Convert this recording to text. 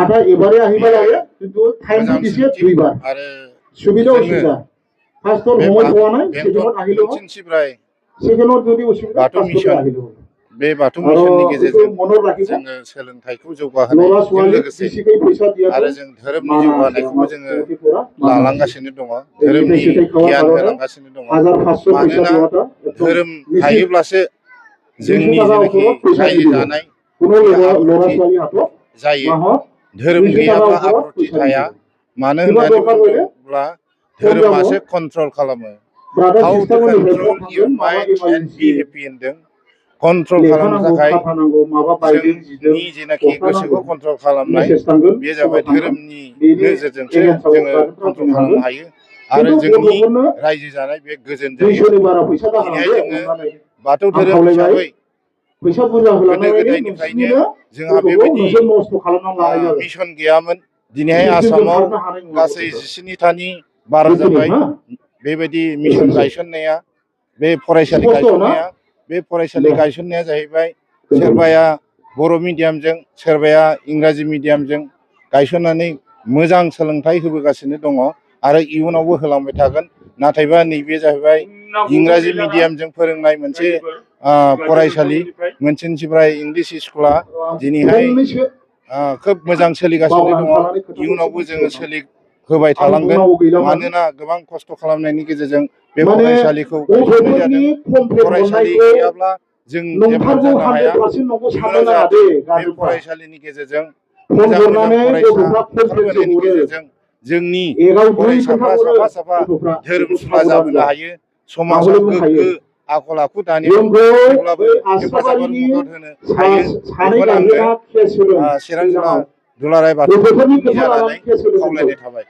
नाथाय एबारे आहिबा लागे किन्तु टाइम दिसे दुइबार सुबिदा असुबिदा फार्स्टआव हमय थवानाय सेकेन्डआव आहिलो सेकेन्डआव जुदि असुबिदा फार्स्टआव आहिलो बे बाथौ मिशननि गेजेरजों जोङो सोलोंथाइखौ जौगाहोनायजों लोगोसे आरो जों धोरोमनि जौगानायखौबो जोङो लालांगासिनो दङ धोरोमनि गियान होलांगासिनो दङ मानोना धोरोम थायोब्लासो जोंनि जेनाखि रायजो जानाय आब्रुथि जायो धोरोम गैयाब्ला आब्रुथि थाया मानो होननानै बुङोब्ला धोरोमासो कन्ट्रल खालामो how to control your mind and be happy होनदों कन्ट्रल खालामनो थाखाय जोंनि जेनाखि गोसोखौ कन्ट्रल खालामनाय बे जाबाय धोरोमनि नोजोरजोंसो जोङो कन्ट्रल खालामनो हायो आरो जोंनि रायजो जानाय बे गोजोन जायो दिनैहाय जोङो बाथौ धोरोम हिसाबै गोदो गोदायनिफ्रायनो जोंहा बेबायदि मिशन गैयामोन दिनैहाय आसामाव गासै 19थानि बारा जाबाय बेबायदि मिशन गायसननाया बे फरायसालि गायसननाया बे फरायसालि गायसननाया जाहैबाय सोरबाया बर' मिडियामजों सोरबाया इंराजि मिडियामजों गायसननानै मोजां सोलोंथाइ होबोगासिनो दङ आरो इयुनावबो होलांबाय थागोन नाथायबा नैबे जाहैबाय इंराजि मिडियामजों फोरोंनाय मोनसे फरायसालि मोनसेनिफ्राय इंलिश स्कुला दिनैहाय खोब मोजां सोलिगासिनो दङ इयुनावबो जोङो सोलिहोबाय थालांगोन मानोना गोबां खस्थ' खालामनायनि गेजेरजों बे फरायसालिखौ गायसननाय जादों फरायसालि गैयाब्ला जों डेभेलप जानो हाया इयुनाव जाहाथे बे फरायसालिनि गेजेरजों मोजां मोजां फरायसा ओंखारबोनायनि गेजेरजों जोंनि फरायसाफ्रा साफा साफा धोरोमसुला जाबोनो हायो समाजाव गोग्गो आखल आखु दानायाव जेब्लाबो हेफाजाब मदद होनो हायो बेखौनो आङो चिरां जिल्ला दुलाराय बाथौ जानानै खावलायनाय थाबाय।